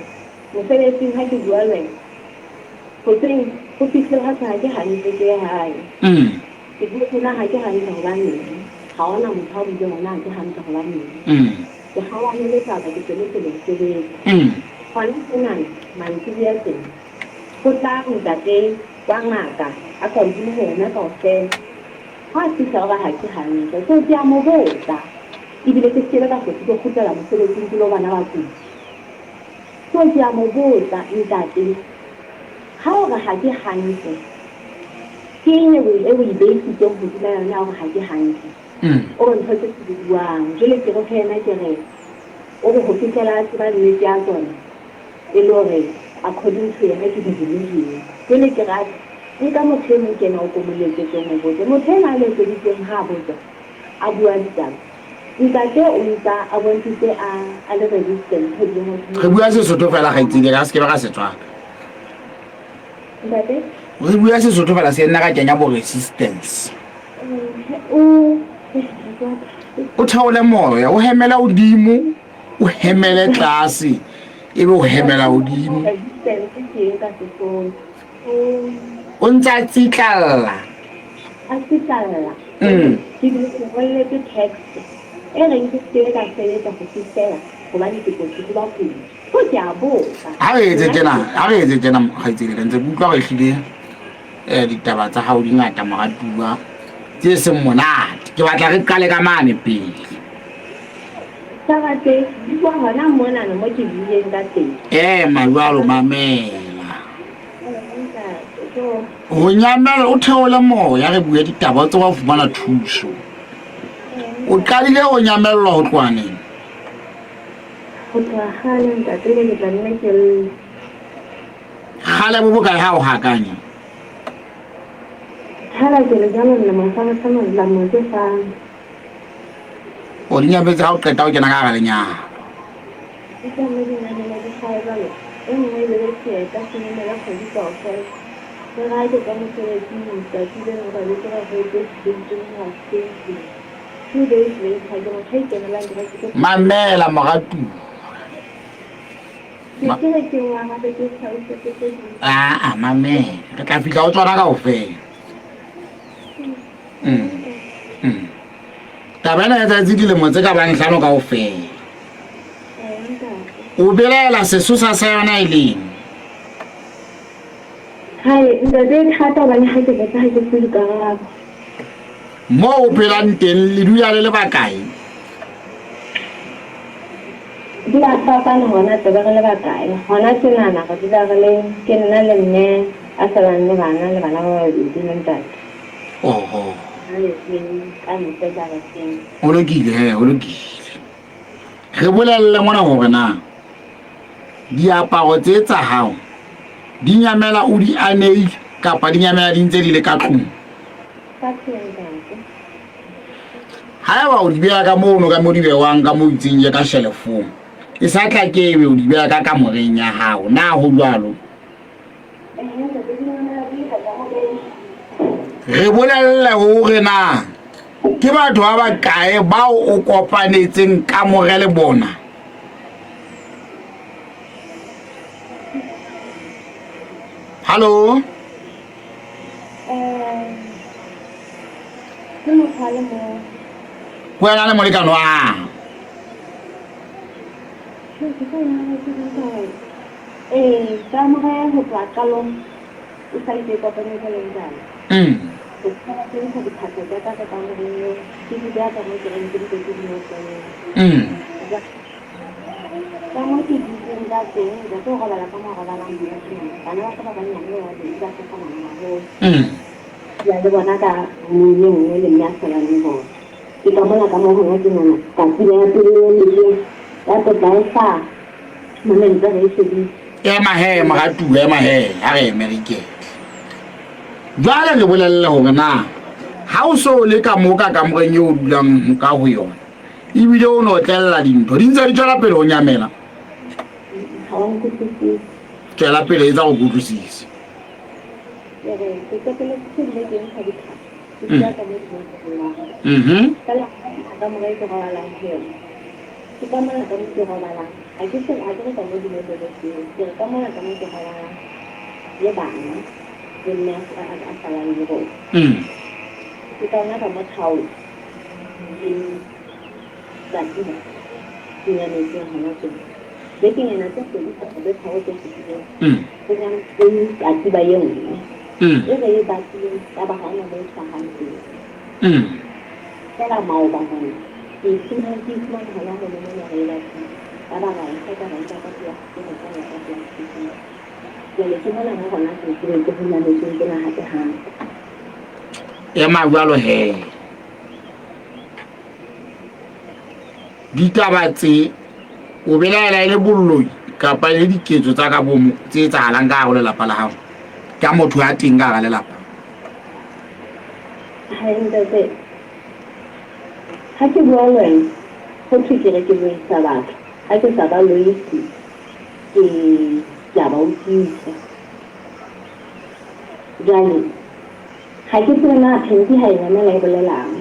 mosebetsing ha ke bua le wena hoseng ho fihlile ha thwe ha ke hantle ke ye hae. Ke bue tjena ha ke hantle hobaneng ha hona motho a buileng hore na ha ke hantle hobaneng. Ke kgaohane le taba ke tswele pele ho sebetsa. Hona tjenana mantsiboya tjena ho tla ntate wa ngaka a ka hodimo ho rona kaofela. Ha a fihla o re ha ke hantle. So ke a mo botsa. Ebile ke se ke be ka hlotse ke kgutlela mosebetsing ke lo bona bakudi. So ke a mo botsa, Ntate, ha o re ha ke hantle, ke eng e o e beisitseng hodima yona ya hore ha ke hantle? O re ntho tse ke di buang. Jwale ke re ho yena ke re, o re ho fihlela a tseba nnete ya tsona, e le hore according to yena ke di-delusion. Jwale ke re, atjhe, nka motho e mong ke ena o ko mo letsetse o mo botse. Motho enwa a letseditsweng ha a botsa, a bua ditaba, ntate o ntsa a bontshitse a a le resistant ho dilemo tse. Re bua Sesotho fela kgaitsedi, re a se ke be ra se tswaka. Ntate? Re bua Sesotho fela se nna ka kenya bo resistance. O O theole moya, o hemela hodimo, o hemele tlase, ebe o hemela hodimo. Resistance ke eng ka Sesotho? O ntse a tsitlalla. A tsitlalla. Ke bile ke ngolletse text e reng ke se ke ka sebetsa ho fihlela hobane ke kotsi ho bakudi. Ho ke a botsa. Ha re etse tjena, ha re etse tjena kgaitsedi ka ntse ke utlwa hore ehlile ditaba tsa hao di ngata moratuwa tse seng monate. Ke batla re qale ka mane pele. Taba tse di bua hona monana mo ke buileng ka teng. Ema jwalo mamela. Ho nyamela o theole moya re bue ditaba o tseba ho fumana thuso. O qadile ho nyamellwa ho tloha neng? Ho tloha kgale ntate ebe ke tla nne ke lle. Kgale bo bokae ha o hakanya? Hala ke le jalo lemo sa lemo tse hlano. O di nyametse ha o qeta ho kena ka hara lenyalo. Di tla mme di nyamela di hlahe jwalo, e nngwe e be be seeta se nyamela kgwedi kaofela. Le ha ke tswa mosebetsing letsatsi le leng ra be ke re re etse statement ra statement. 2 days later ke motho a ikemelang ke ba ke Mamela moratuwa. Ke ke re ke o arabe ke hlalosetse tse ding. Aa mamela, re tla fihla ho tsona kaofela. Mm. Mm. Taba ena ya tsatsi dilemo tse ka bang hlano kaofela. O belaela sesosa sa yona e leng? Hai, ntate e thata hobane ha ke botsa ha ke fuwe dikarabo. Moo o phelang teng le dula le le bakae? Di a fapana hona tsebe re le bakae. Hona tjenana re dula re le ke nna le mme a salang le bana le bana ba babedi le ntate. Oho. Ba letseng ka ntle jareteng. Ho lokile he, ho lokile. Re bolelle mona hore na diaparo tse tsa hao di nyamela o di aneile kapa di nyamela di ntse di le ka tlung. Ka tlung ntate. Haeba o di beha ka mono ka mo di bewang ka mo itseng je ka shelefong, e sa tla ke ebe o di beha ka kamoreng ya hao. Na ho jwalo? Re bolelle hore na ke batho ba bakae bao o kopanetseng kamore le bona. Hallo? Ke motho a le mong. Wena le molekane wa hao. Ee, kamore ho tloha qalong e sa le ke kopanetse le ntate. Ke fihlela ke ntsha diphahlo tsa ka ka kamoreng eo, ke di beha ka moo ke reng ke mpe ke di notlelle. Ka moo ke dutseng ka teng, ntate o robala ka moo a robalang hona tjena. Bana ba ka ba banyane ba babedi ba hlahlamana haholo. Ke dula le bona ka roomong e nngwe le mme a salang le bona. Ke ka mona ka moo hona tjenana, katiba ya pele e mehleng ya tlotla e hlaha. Momente re e shebile. Ema he moratuwa, ema he, ha re eme re iketle. Jwale re bolelle hore na ha o so le ka mo ka kamoreng eo o dulang ka ho yona, ebile o no tlella dintho, di ntse di tswela pele ho nyamela. Ha wa nkutlwisisa. Tswela pele etsa go kutlwisise. Ke re ke qeteletse ke bile ke ntsha diphahlo. Ke di beha ka mo di notlellang. Feela kamore e ke robalang ho yona. Ke ka mona ka mo ke robalang. Ha ke se ha ke re ka mo dinotleletseng. Ke re ka mona ka mo ke robalang le bana le mme a a salang le rona. Ke ka ona ka mo thaola le katiba ke nyametseng hona tjena. Bekeng ena tse pedi kapa tse tharo tse fetileng ho nyametse katiba e nngwe e re e batlileng yaba ha hona moo e hlahang teng. Feela maoba mona ke e fumane, ke e fumane hona mono mona re e batlile. Ya ba ra e hloka ra e nka ka plastic, ra e ka plasticing. Jwale ke mona mo hona ke ke ke ho nyametseng tsena hape hape. Ema jwalo he. Ditaba tse o belaela e le boloi kapa e le diketso tsa ka bomo tse etsahalang ka hare ho lelapa la hao ka motho ya teng ka hara lelapa. Hai ntate, ha ke bua le wena ho thwe ke re ke loisa batho, ha ke sa ba loise ke ke a ba utlwisa. Jwale ha ke tsebe na phenti ha e nyamela e bolelang.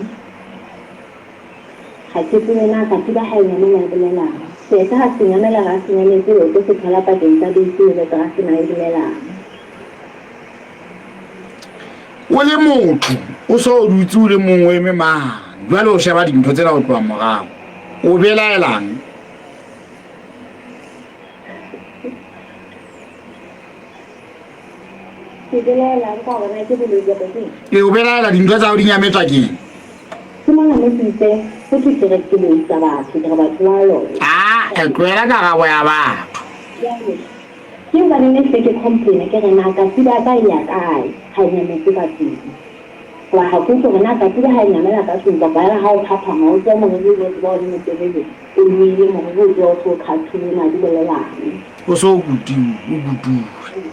Ha ke tsebe na katiba ha e nyamela e bolelang. Seeta ha se nyamela ha se nyametse o tlo se thola pakeng tsa beisi le leterase na e bolelang. O le motho o so o dutse o le mong o eme mane jwale o sheba dintho tsena o tloha morao o belaelang? Ke belaelang ka hore na ke boloi kapa ke eng? Ee, o belaela dintho tsa hao di nyametswa keng? Ke mona mo ke itse ho thwe ke re ke loisa batho, ke re batho ba loya. Ah, e tlohela karabo ya batho. Jwale ke hobaneng ne hle ke complain ke re na katiba ya ka e ya kae ha e nyametse ka tlung? Hoba ha ke utlwe hore na katiba ha e nyamela ka tlung kapa ya re ha o phaphama o tsoha moriri o tseba o le motelele o loile moriri o tsoha o se o khathile na di bolelang? O se o kutiwe, o kutuwe.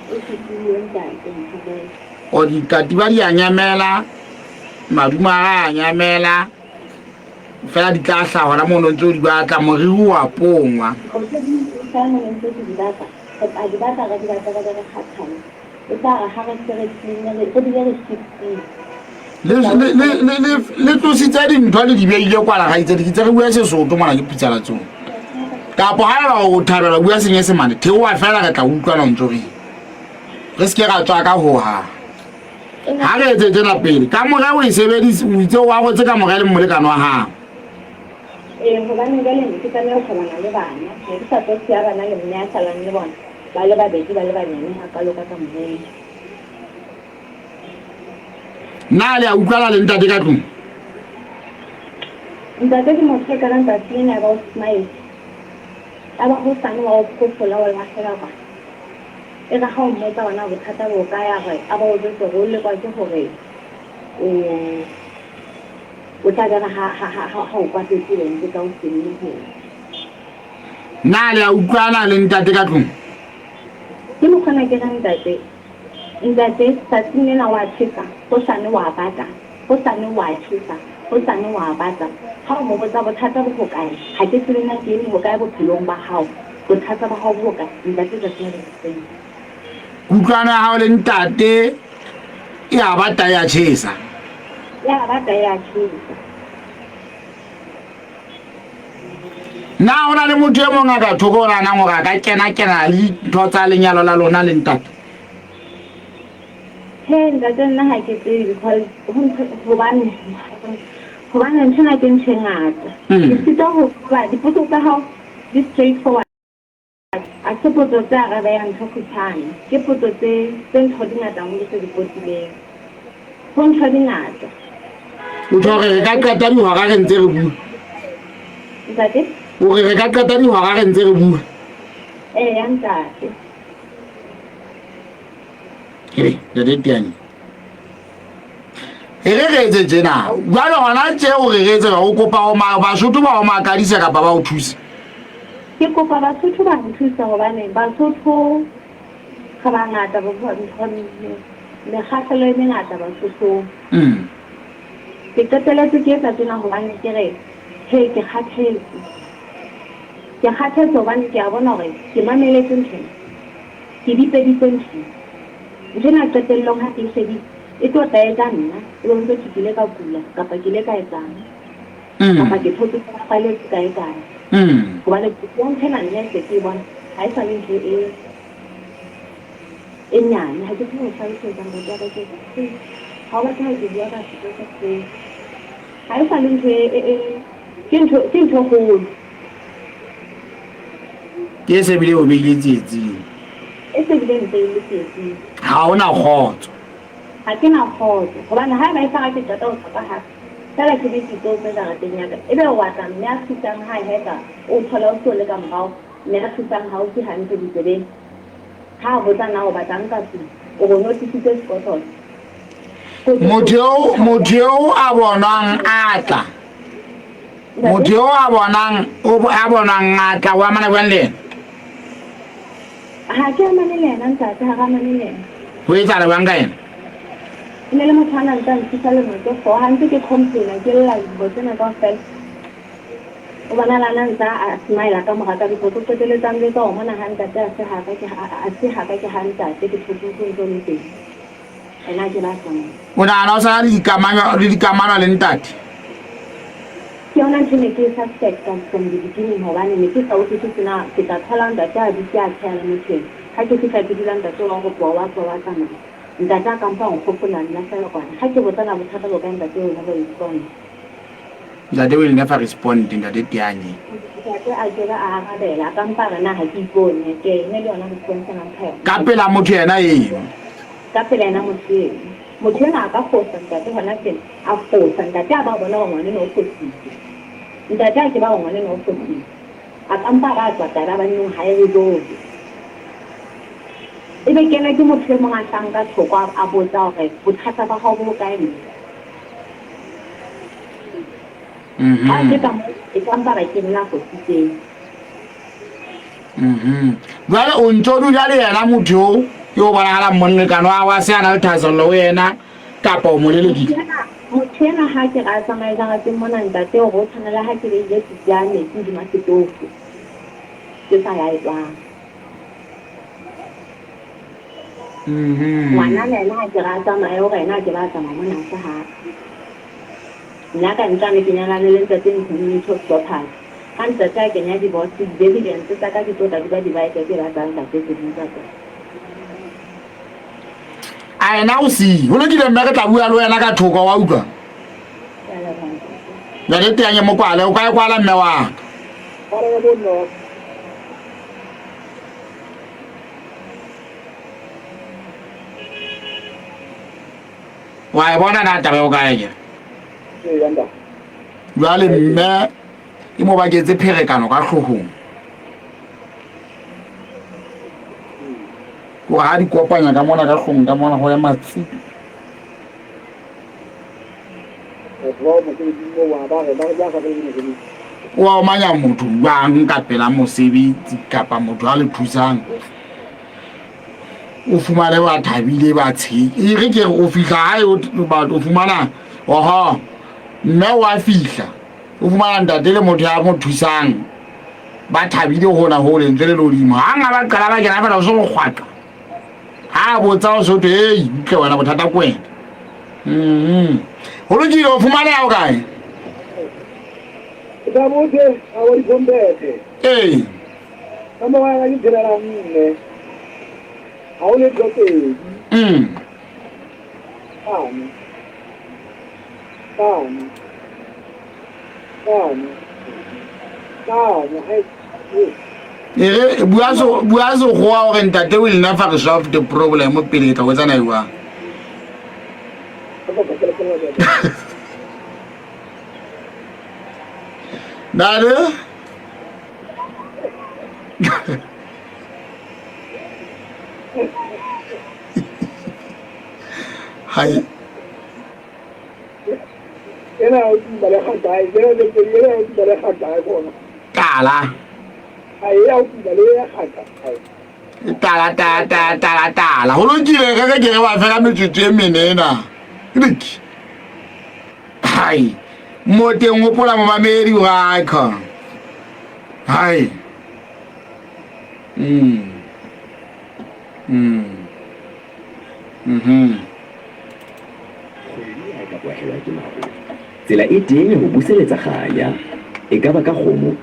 O kutuwe ntate ntshwarele. O dikatiba di a nyamela, madumo a a nyamela, fela di tla hlaha hona mono ntse o di batla, moriri o a pongwa. O tse di hlaha mono ntse ke di batla, re tla di batla re di batla re be re kgathale. E tla re ha re se re clean-ne re bile re shiftile. Le tlositse dintho le di beile kwala gaitsedi ke tse re bua Sesotho mona ke phutsalatsong kapo ga eba o thabela bua Senyesemane theoa fela re tla utlwana ntse re re se ke ra tswa ka hohang ga re etse tsena pele ka more o e sebedise o itse o agotse ka more le molekane wa gago. Ee, gobane jwale ne ke tlameha ho shebana le bana. Ne ke sa tlo siya bana le mme a salang le bona ba le babedi ba le banyane hakalo ka kamoreng. Na le a utlwana le ntate ka tlung? Ntate ke motho e ka reng tsatsi lena ya ba o smile. Ya ba hosane wa o phofola o lahlela kwana. E re ha o mmotsa hore na bothata bo kae a re a ba o jwetse hore o lekwa ke hore o o tla be re ha ha ha ha o kwatetse wena ke tla o senne ho. Na le a utlwana le ntate ka tlung? Ke mokgona ke re ntate Ntate, tsatsing lena wa tjhesa, hosane wa bata, hosane wa tjhesa, hosane wa bata. Ha o mo botsa bothata bo hokae, ha ke tsebe na ke eme hokae bophelong ba hao, bothata ba hao bo hokae, ntate tsatsing le hoseng. Kutlwano ya hao le ntate e a bata e a tjhesa. E a bata e a tjhesa. Na ho na le motho e mong a ka thoko o nahanang hore a ka kena-kena le dintho tsa lenyalo la lona le ntate? He ntate nna ha ke tsebe because hobane hobane ntho ena ke ntho e ngata. Ke sitwa ho hoba dipotso tsa hao di straight forward. Ha se potso tse arabehang ntho kgutshwane, ke potso tse tse ntho di ngata haholo tse di potileng. Ho ntho di ngata. O tjho hore re ka qeta dihora re ntse re bua? Ntate? O re re ka qeta dihora re ntse re bua? Eya ntate. Ee, ntate Tiane. E re re etse tjena. Jwale hona tje o re re etse o kopa ho Basotho ba o makadisa kapa ba o thuse? Ke kopa Basotho ba nthuse hobane Basotho re bangata mekgahlelo e mengata Basothong. Ke qeteletse ke etsa tjena hobane ke re he ke kgathetse. Ke kgathetse hobane ke a bona hore ke mameletse ntho ena. Ke bipeditse ntho ena. Ntho ena qetellong ha ke e shebile e tlo tla e ja nna e be ho ntso thwe ke ile ka kula kapa ke ile ka etsang kapa ke thotse ke bapaletse kae kae. Hobane ya ntho ena nna e se ke e bona ha e sa le ntho e e nyane. Ha ke tsebe ho hlalosetsa ntate wa ka ke re ha o batle ha ke bua ka setso sa sekolo. Ha e sa le ntho e e ke ntho ke ntho e kgolo. Ke e se bile o beile tsietsing. E se bile mpeile tsietsing. Ha o na kgotso. Ha ke na kgotso. Hobane haeba e tla re ke qeta ho tswa ka hare. Feela ke be ke tlotse jareteng ya ka. Ebe o batla mme a thusang ha a hetla, o thole o so le ka morao, mme a thusang ha utlwe hantle ditsebeng. Ha a botsa na o batlang ka tlung, o re o no tlisitse sekotlolo. Motho eo, motho eo a bonwang a tla. Motho eo a bonang, o a bonwang a tla, o amana jwang le yena? Ha ke amane le yena ntate, ha re amane le yena. Ho etsahala jwang ka yena? E ne le motho a na ntse a nthusa lemo tse four, ha ntse ke complaina ke lla dibo tsena kaofela. O bonahala a na ntse a smile ka mora ka because o qetelletse a njwetsa hore mona ha ntate a se haka ke a se haka ke ha ntate ke thotse ho ntso le teng. Ena ke ba tsamaya. O nahana o sa na le dikamano le dikamano le ntate? Ke yona ntho e ne ke e suspecta from the beginning hobane ne ke sa utlwisise na ke tla thola ntate a dutse a tsheha le motho eno. Ha ke fihla ke dula ntate wa ropoha wa tswa wa tsamaya. Ntate a ka mpa a nkgopola nna fela kwana. Ha ke botsa na bothata bo kae ntate will never respond. Ntate will never respond ntate Teanye. Ntate a ke be a arabela a ka mpa a re na ha ke ipone. Ke e ne le yona response a nang mpha yona. Ka pela motho yena eno. Ka pela yena motho eno. Motho enwa a ka fosa ntate hona tjena. A fosa ntate a ba bona hore ngwana enwa o fositse. Ntate a ke ba hore ngwana enwa o fositse. A ka mpa a ba a tswa taba ba nnong ha e resolve. Ebe kena ke motho e mong a hlahang ka thoko a botsa hore bothata ba hao bo hokae mme. Ha ke ka mo e ka mpa ba ke nna fositseng. Jwale o ntso dula le yena motho eo yo bonagalang molekane wa wa se a na le thahasello ho yena kapa o mo lelekile? Motho enwa ha ke re a tsamaye jarateng mona ntate hore o tshwana le ha ke beile pitsi ya metsi hodima setofo ke sa laetswang. Ngwana le ena ha ke re a tsamaye hore ena a ke ba tsamaya mona se hape. Nna ka ntlane ke nyalane le ntate in community of property. Ha ntate a kenya divorce, di-evidence tsa ka di tlo tla di ba divided e ba tsa ntate tse ding tsa tsona. A ena o si. Ho lokile mme re tla bua le wena ka thoko wa utlwa. Jwale teanye mokwale o ka e kwala mme wa ka. Wa e bona na taba eo kae ke? Jwale mme e mo baketse pherekano ka hloohong. Kore ha di kopanya ka mona ka hloohong ka mona ho ema tsi. Wa omanya motho jwang ka pela mosebetsi kapa motho a le thusang? O fumane ba thabile ba tshe. E re ke re o fihla hae o fumana oho mme wa fihla. O fumana ntate le motho ya mo thusang ba thabile hona ho lentswe le lodimo. Hang ha ba qala ba kena fela o se go kgwaqa. Ha a botsa o sotho ei utlwe wena bothata ke wena. Ho lokile o fumaneha o kae? Ka botse a wa diphomphethe. Ee. Nomoro ya ka ke tshelela nne. Ha o letho pedi. Hlano. Hlano. Hlano. Hlano. Hai. E re bua se bua sekgowa hore ntate will never resolve the problem pele ke tla o etsana jwang. Ntate? Hai. Ena o tuma le ga kae? Ena le pedi ena o tuma le ga kae bona? Tala. Ai ya o tuma le ga kae? Tala tala tala tala tala. Ho lokile re re ke re ba fela metsotso e mene ena. Rik. Hai. Mo teng hopola momamedi wa ka. Hai. Kgwedi ha e ka kwahelwa ke maru, tsela e teng ya ho buseletsa kganya, e ka ba ka kgomo,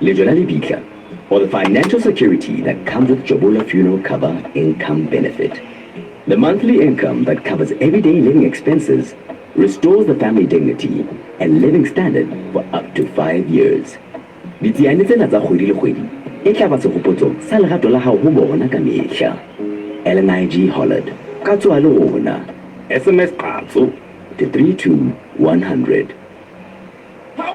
lejwe la lebitla, or the financial security that comes with Jobola Funeral Cover Income Benefit. The monthly income that covers everyday living expenses restores the family dignity and living standard for up to 5 years. Ditsiane tsena tsa kgwedi le kgwedi e tla ba sehopotso sa lerato la hao ho bona ka mehla. LNIG Hollard, ka tsoha le rona. SMS Qatso to 32100.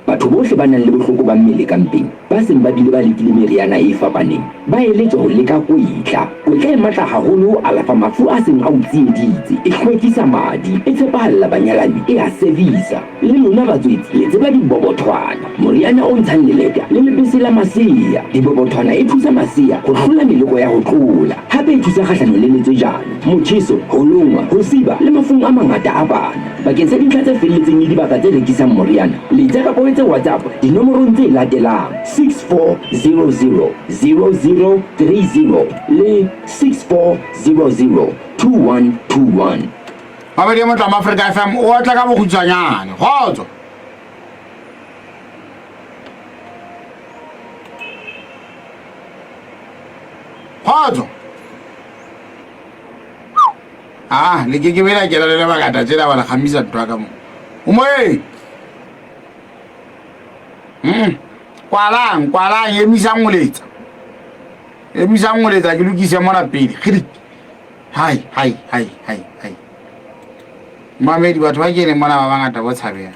Batho bohle ba nang le bohloko ba mmele ka mpeng, ba seng ba bile ba lekile meriana e fapaneng, ba eletswa ho leka kwetla. Kwetla e matla haholo ho alafa mafu a seng a o tsieditse, e hlwekisa madi, e tshepahalla banyalani, e a servisa. Le lona batswetsi le tseba dibobothwana, moriana o ntshang leleta le lebese la masea. Dibobothwana e thusa masea ho hlola meleko ya ho tlola. Hape e thusa kgahlanong le letswejana, motjheso, ho longwa, ho siba le mafung a mangata a bana. Bakeng sa dintlha tse felletseng le dibaka tse rekisang moriana, letsa kapa o etse WhatsApp dinomorong tse latelang, 6400 0030 le 6400 2121. Mabedi a Motlamo Afrika FM o otla ka bokgutshwanyane. Kgotso! Kgotso! Ah, le ke ke be la kena le le bangata tjena ba le kgamisa ntho ya ka mo. O moeng. Kwalang, kwalang, emisang ho letsa. Emisang ho letsa ke lokise mona pele. Kgidi. Hai, hai, hai, hai, hai. Mamedi batho ba keneng mona ba bangata bo tshabeha.